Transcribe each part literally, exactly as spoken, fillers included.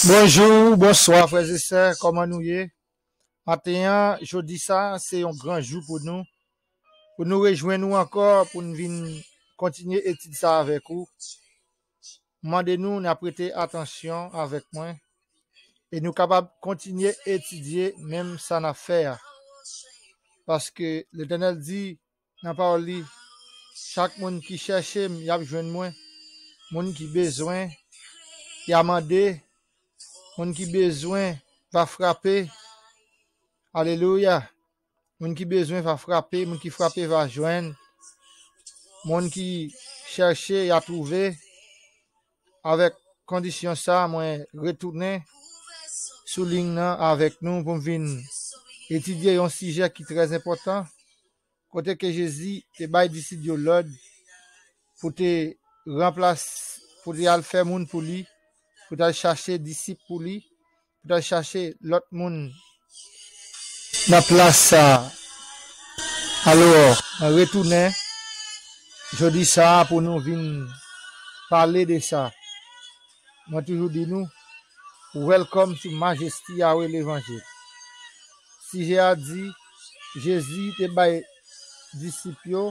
Bonjou, bonswa, frè e sè, kòman nou ye? Maten an, jodi sa, se yon gran jou pou nou, pou nou rejwenn nou ankò, pou n vin kontinye etid sa avèk ou. M mande nou, n ap prete atansyon avèk mwen, e nou kapab kontinye etidye menm sa n ap fè a. Paske Letènèl di, nan pawòl li, chak moun ki chèche m, y ap jwenn mwen. Moun ki bezwen, y a mande. Moun ki bezwen va frape. Alelouya. Moun ki bezwen va frape, moun ki frape va jwenn. Moun ki chèche, y a twouve. Avèk kondisyon sa, mwen retounen sou liy nan avèk nou pou m vin etidye yon sijè ki trè enpòtan, kote ke Jezi te bay disip yo lòd pou te ranplas, pou te al fè moun pou li, pou te al chache disip pou li, pou te al chache lòt moun nan plas sa. Alò, mwen retounen jodi sa pou nou vin pale de sa. Mwen toujou di nou, Welcome to Majesty Yahweh Levanjil. Sijè a di, Jezi te bay disip yo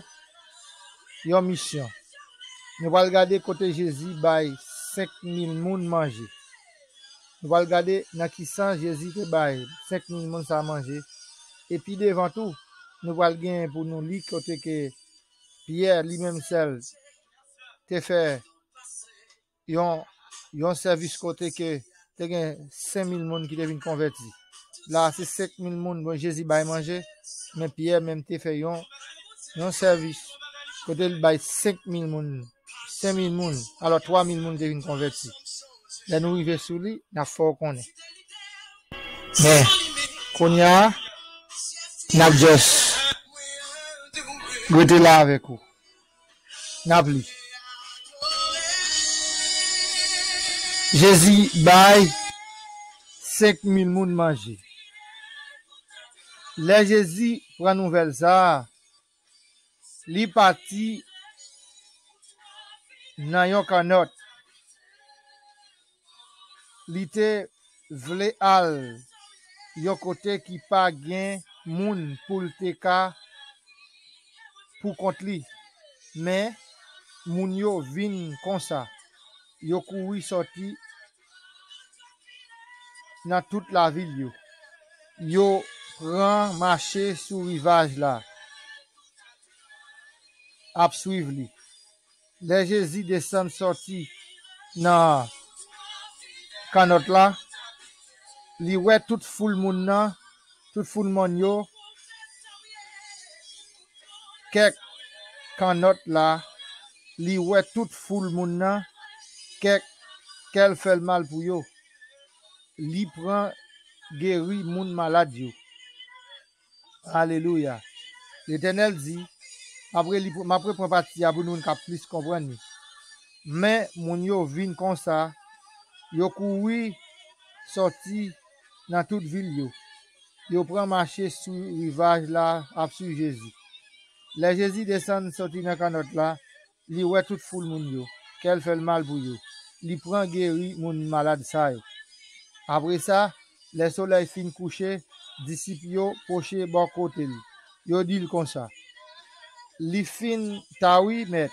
yon misyon. Nou pral gade kote Jezi bay senk mil moun manje. Nou pral gade nan ki sans Jezi te bay senk mil moun sa manje. E pi devan tou, nou pral gen pou nou li kote ke Pyè li menm sèl te fè yon, yon sèvis kote ke te gen senk mil moun ki te vin konvèti. La, se senk mil moun, bon, Jezi bay manje, men Pyè menm te fè yon, yon sèvis kote l bay senk mil moun, senk mil moun, alò twa mil moun te vin konvèti. Lè nou rive sou li, n ap fè w konnen. Men, kounye a, n ap just rete la avèk ou. N ap li. Jezi bay senk mil moun manje. Lè Jezi pran nouvèl sa a, li pati nan yon kannòt. Li te vle al yon kote ki pa gen moun pou l te ka pou kont li. Men, moun yo vin konsa. Yo kouri sòti nan tout lavil yo. Yo pran mache sou rivaj la, ap swiv li. Lè Jezi desann sòti nan kannòt la, li wè tout foul moun nan, tout foul mòn yo, kèk kannòt la, li wè tout foul moun nan, kèk kè l fè l mal pou yo. Li pran geri moun malad yo. Alelouya. Letènèl di, m ap reli, m ap repran pati a pou nou ka plis konprann li. Men moun yo vin konsa, yo kouri sòti nan tout vil yo. Yo pran mache sou rivaj la ap swiv Jezi. Lè Jezi desann sòti nan kannòt la, li wè tout foul moun yo, kè l fè l mal pou yo. Li pran geri moun malad sa yo. Apre sa, lè solèy fin kouche, disip yo pwoche bò kote l. Yo di l konsa, "Li fin ta wi, Mèt.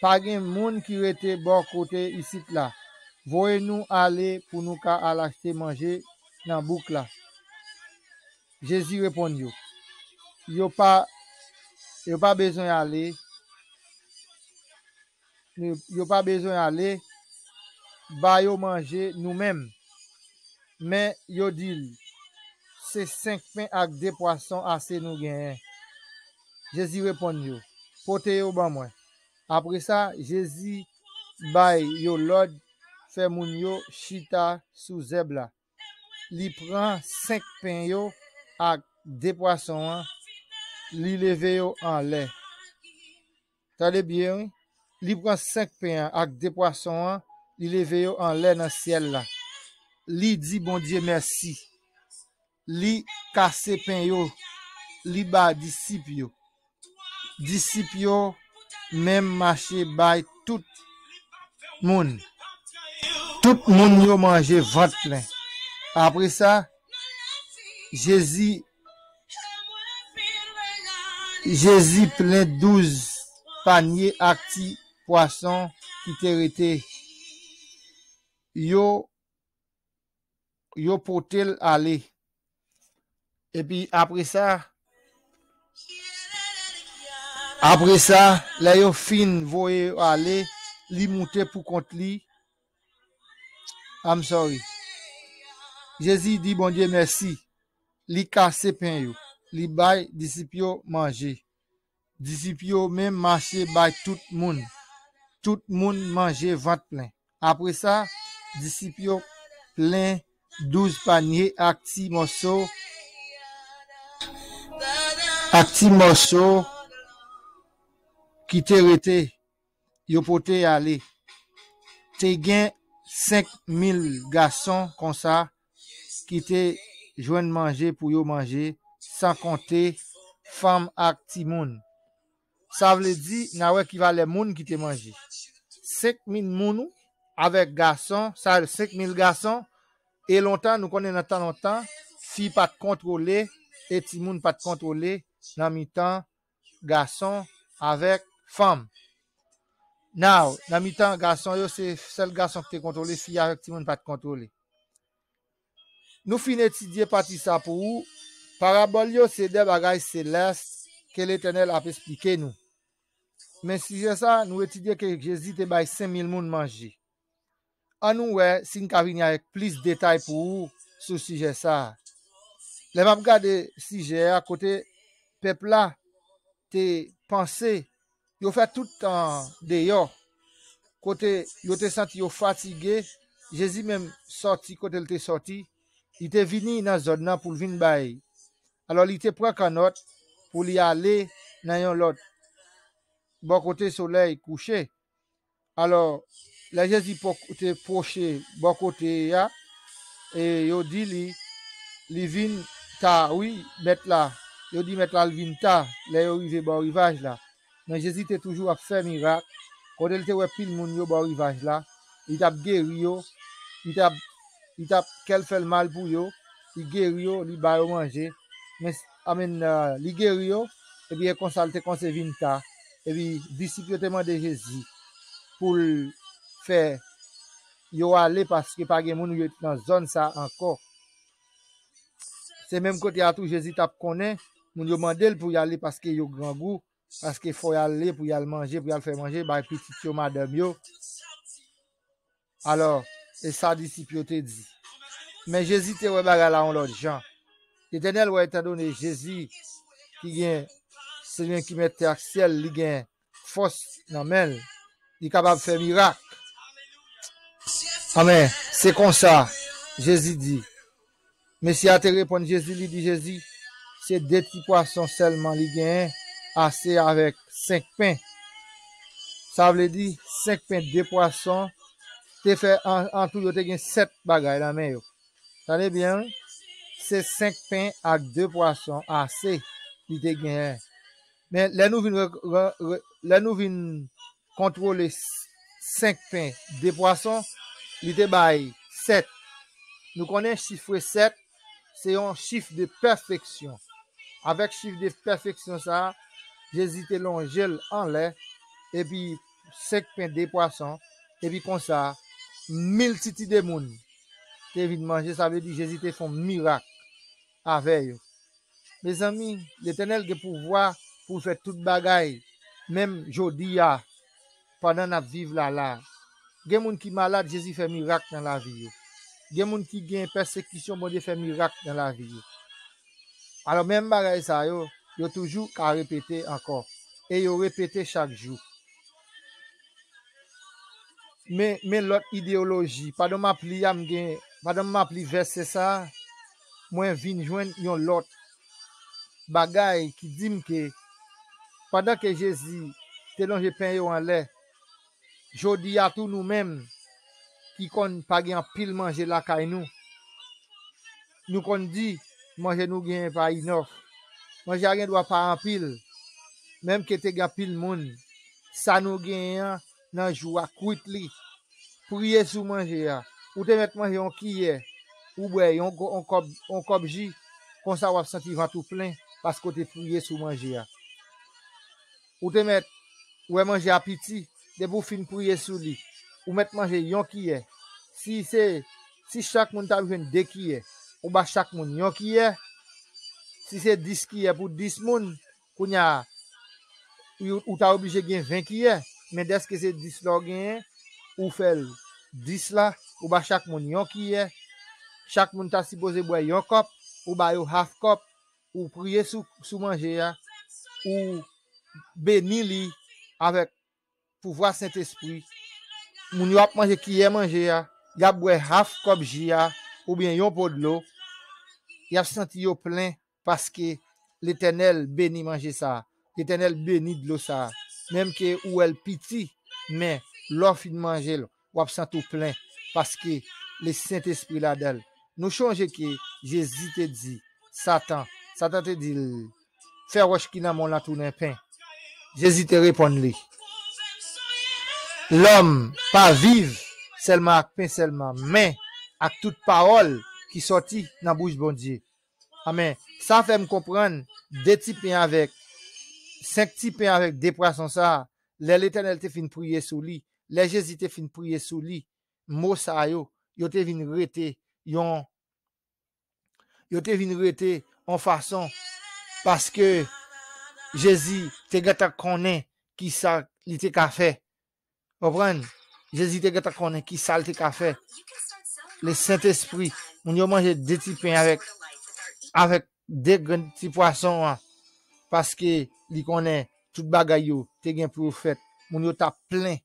Pa gen moun ki rete bò kote isit la. Voye nou ale pou nou ka al achte manje nan bouk la." Jezi reponn yo, "Yo pa, yo pa bezwen ale, yo pa bezwen ale, ba yo manje nou menm." Men yo di l, "Se senk pen ak de pwason ase nou genyen." Jezi reponn yo, "Pote yo ban mwen." Apre sa, Jezi bay yo lòd fè moun yo chita sou zèb la. Li pran senk pen yo ak de pwason an, li leve yo anlè. Tande byen, wi. Li pran senk pen an ak de pwason an, li leve yo anlè nan syèl la. Li di Bondye mèsi. Li kase pen yo, li ba disip yo. Disip yo menm mache bay tout moun. Tout moun yo manje vant plen. Apre sa, Jezi, Jezi plen douz panye ak ti pwason ki te rete. Yo, yo pote l ale. Epi apre sa, apre sa, lè yo fin voye yo ale, li moute pou kont li. I'm sorry. Jezi di Bondye mèsi. Li kase pen yo. Li bay disip yo manje. Disip yo menm mache bay tout moun. Tout moun manje vant plen. Apre sa, disip yo plen douz panye ak ti mòso, ak ti mòso ki te rete, yo pote ale. Te gen senk mil gason konsa ki te jwenn manje pou yo manje, san konte fanm ak timoun. Sa vle di, n a wè ki valè moun ki te manje. Senk mil moun ou, avèk gason, sa senk mil gason, e lontan, nou konnen nan tan lontan, fi pa t kontwole, e timoun pa t kontwole nan mitan gason avèk fanm. Now, nan mitan gason yo, se sèl gason ki te kontwole, fi avèk timoun pa t kontwole. Nou fin etidye pati sa pou ou. Parabòl yo se de bagay selès ke Letènèl ap esplike nou. Men sijè sa, nou etidye ke Jezi te bay senk mil moun manje. Ann nou wè si n ka vini avèk plis detay pou ou sou sijè sa a. Lè m ap gade sijè a, kote pèp la te panse, yo fè tout tan deyò, kote yo te santi yo fatige, Jezi menm sòti kote l te sòti, li te vini nan zòn nan pou l vin bay. Alò, li te pran kannòt pou li ale nan yon lòt bò kote solèy kouche. Alò, lè Jezi po-, te pwoche bò kote a, e yo di li, li vin ta, wi, mèt la. Yo di mèt la, l vin ta, lè yo rive bò rivaj la. Men Jezi te toujou ap fè mirak. Kote l te wè pil moun yo bò rivaj la, li t ap geri yo, li t ap, li t ap, kè l fè l mal pou yo, li geri yo, li ba yo manje. Men, amèn, li geri yo, epi e konsa l te kòmanse vin ta. Epi disip yo te mande Jezi pou l fè yo ale paske pa gen moun yo nan zòn sa ankò. Se menm kote a tou Jezi t ap konnen moun yo mande l pou y ale paske yo grangou, paske fò y ale pou y al manje, pou y al fè manje, bay pitit yo, madanm yo. Alò, e sa disip yo te di. Men Jezi te wè bagay la yon lòt jan. Letènèl wè, etandone Jezi ki gen, se li menm ki mèt tè ak syèl, li gen fòs nan men l. Li kapab fè mirak. Amèn. Se konsa, Jezi di. Mesye a te reponn Jezi, li di Jezi, se de ti pwason sèlman li genyen, ase avèk senk pen. Sa vle di, senk pen, de pwason, te fè an, an tou, yo te gen sèt bagay nan men yo. Tande byen, wi. Se senk pen ak de pwason ase li te genyen. Men lè nou vin re-, re-, re-, lè nou vin kontwole s-, senk pen, de pwason, li te bay sèt. Nou konnen chif sèt, se yon chif de pèfeksyon. Avèk chif de pèfeksyon sa a, Jezi te lonje l anlè, epi senk pen, de pwason, epi konsa, miltitid de moun te vin manje, sa vle di Jezi te fè yon mirak avè yo. Mezanmi, Letènèl gen pouvwa pou l fè tout bagay, menm jodi a, pandan n ap viv la la. Gen moun ki malad, Jezi fè mirak nan lavi yo. Gen moun ki gen pèsekisyon, Bondye fè mirak nan lavi yo. Alò, menm bagay sa yo, yo toujou ka repete ankò. E yo repete chak jou. Men, men lòt ideyoloji. Pandan m ap li a, m gen, pandan m ap li vèsè sa a, mwen vin jwenn yon lòt bagay ki di m ke pandan ke Jezi te lonje pen yo anlè, jodi a tou nou menm ki konn pa gen anpil manje lakay nou, nou konn di manje nou genyen pa inòf. Manje a gen dwa pa anpil, menm ke te gen anpil moun. Sa nou genyen an nan jou a, kwit li. Priye sou manje a. ou te mèt manje yon kiyè, ou bwè yon, go- yon kòb, yon kòb ji, konsa w ap santi vant ou plen paske w te priye sou manje a. Ou te mèt wè manje a piti, depi w fin priye sou li, ou mèt manje yon kiyè. Si se, si chak moun t ap jwenn de kiyè, ou ba chak moun yon kiyè. Si se dis kiyè pou dis moun, kounye a, ou, ou ta oblije gen ven kiyè. Men dèske se dis la w genyen, ou fè l dis la, ou ba chak moun yon kiyè. Chak moun ta sipoze bwè yon kòp, ou ba yo half kòp, ou priye sou, sou manje a, ou beni li avèk pouvwa Sentespri. Moun yo ap manje kiyè manje a, y ap bwè half kòp ji a, oubyen yon po dlo, y ap santi yo plen paske Letènèl beni manje sa a. Letènèl beni dlo sa a. Menm ke ou wè l piti, men lè w fin manje l, w ap santi w plen paske le Sentespri ladan l. Nou chonje ke Jezi te di Satan, Satan te di l, fè wòch ki nan men w lan tounen pen. Jezi te reponn li, lòm pa viv sèlman ak pen sèlman, men ak tout pawòl ki sòti nan bouch Bondye. Amèn. Sa fè m konprann de ti pen avèk, senk ti pen avèk de pwason sa a, lè Letènèl te fin priye sou li, lè Jezi te fin priye sou li, mo sa yo, yo te vin rete yon, yo te vin rete yon fason, paske Jezi te gentan konnen ki sa li te ka fè. Konprann? Jezi te gentan konnen ki sa l te ka fè. Le Sentespri, moun yo manje de ti pen avèk, avèk de grenn ti pwason an, paske li konnen tout bagay yo te gen pou yo fèt. Moun yo t ap plen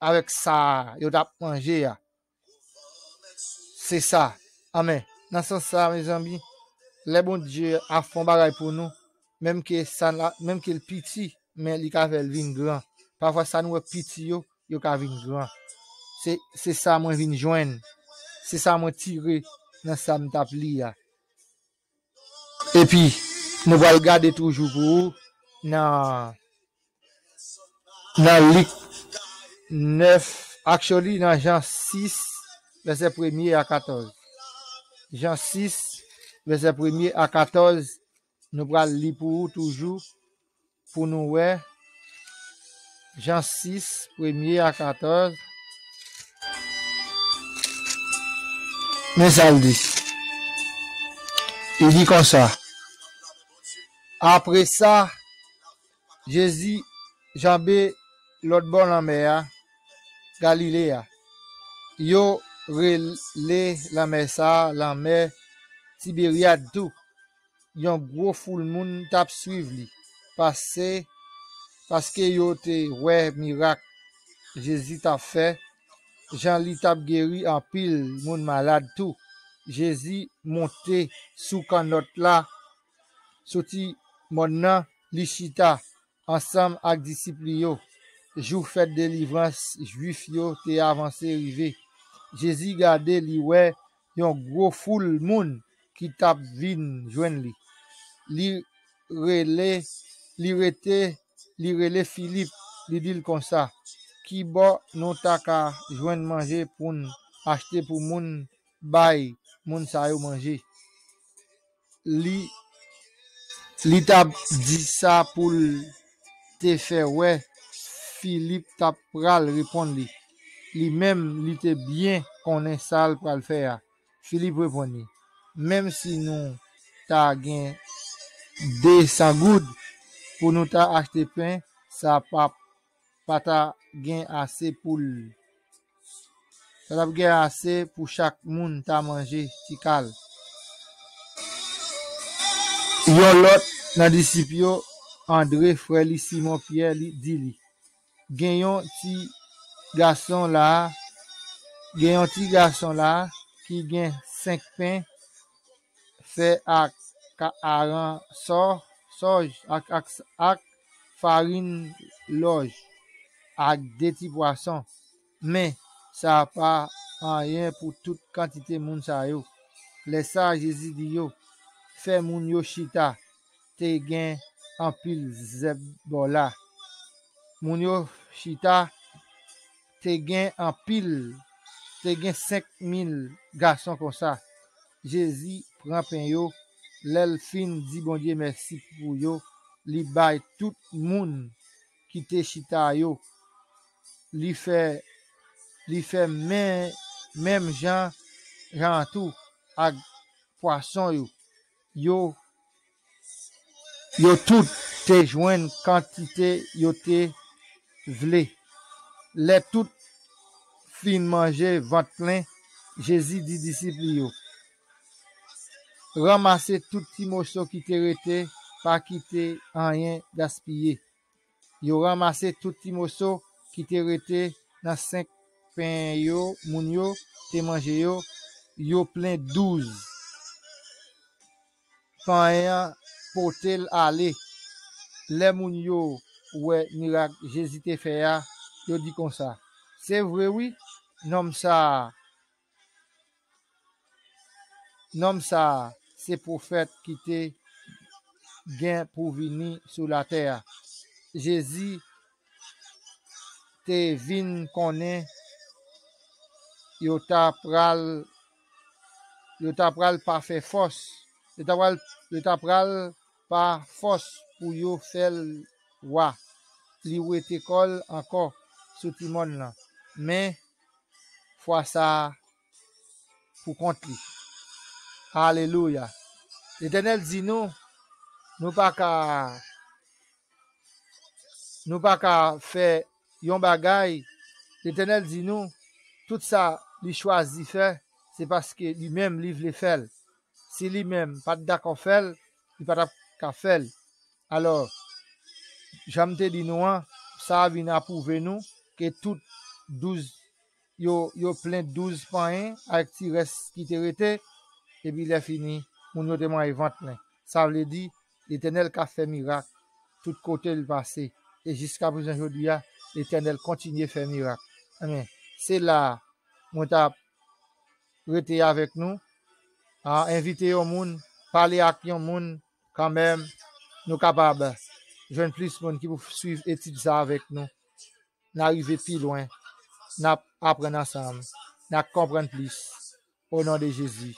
avèk sa yo t ap manje a. Se sa. Amèn. Nan sans sa, mezanmi, lè Bondye ap fè yon bagay pou nou, menm ke sa la, menm ke l piti, men li ka fè l vin gran. Pafwa sa nou wè piti yo, yo ka vin gran. Se, se sa mwen vin jwenn. Se sa mwen tire nan sa m t ap li a. Epi, nou pral gade toujou pou ou nan, nan Lik nèf, actually, nan Jan sis, vèsè premye a katòz. Jan sis, vèsè premye a katòz, nou pral li pou ou toujou, pou nou wè. Jan sis, premye a katòz. Men sa l di. Li di konsa, apre sa, Jezi janbe lòt bò lanmè a, Galile a. Yo rele lanmè sa a lanmè Tiberyad tou. Yon gwo foul moun t ap swiv li, pase, paske yo te wè mirak Jezi t ap fè, jan li t ap geri anpil moun malad tou. Jezi monte sou kannòt la, soti mòn nan, li chita ansanm ak disip li yo. Jou fèt delivrans Jwif yo te avanse rive. Jezi gade, li wè yon gwo foul moun ki t ap vin jwenn li. Li rele, li rete, li rele Filip, li di l konsa, ki bò nou ta ka jwenn manje pou n achte pou moun bay moun sa yo manje? Li, li t ap di sa pou l te fè wè Filip t ap pral reponn li. Li menm, li te byen konnen sa l pral fè a. Filip reponn li, menm si nou ta gen de san goud pou nou ta achte pen, sa p ap pa ta gen ase pou l. Sa t ap gen ase pou chak moun ta manje ti kal. Yon lòt nan disip yo, Andre, frè li Simon Pyè, li di li, gen yon ti gason la, gen yon ti gason la ki gen senk pen fè ak ka- aransò, sòj, ak, ak, ak farin lòj, ak de ti pwason. Men, sa pa anyen pou tout kantite moun sa yo. Lè sa a, Jezi di yo, fè moun yo chita, te gen anpil zèb bò la. Moun yo chita, te gen anpil te gen senk mil gason konsa. Jezi pran pen yo, lè l fin di Bondye mèsi pou yo, li bay tout moun ki te chita yo. Li fè, li fè men, menm jan, jan tou ak pwason yo. Yo, yo tout te jwenn kantite yo te vle. Lè tout fin manje vant plen, Jezi di disip li yo, ranmase tout ti moso ki te rete, pa kite anyen gaspiye. Yo ranmase tout ti moso ki te rete nan senk pen yo, moun yo te manje yo, yo plen douz panyen an pote l ale. Lè moun yo wè mirak Jezi te fè a, yo di konsa, se vre wi, nonm sa a, nonm sa a se pwofèt ki te gen pou vini sou latè a. Jezi te vin konnen yo ta pral, yo ta pral pa fè fòs, yo ta pral, yo ta pral pa fòs pou yo fè l wa. Li wete kò l ankò sou ti mòn lan. Men, fwa sa a pou kont li. Alelouya. Letènèl di nou, nou pa ka, nou pa ka fè yon bagay. Letènèl di nou, tout sa li chwazi fè, se paske li menm li vle fè l. Si li menm pa t dakò fè l, li pa t ap ka fè l. Alò, jan m te di nou an, sa a vin apwouve nou ke tout douz, yo, yo plen douz panyen avèk ti rès ki te rete, epi lè fini, moun yo te manje vant plen. Sa vle di, Letènèl ka fè mirak tout kote l pase, e jiska prezan jodi a, Letènèl kontinye fè mirak. Amen. Se la a mwen t ap rete avèk nou, a, envite yon moun, pale ak yon moun, kanmenm, nou kapab jwenn plis moun ki pou swiv etid sa avèk nou. N a rive pi lwen, n ap aprann ansanm, n a konprann plis. O non de Jezi.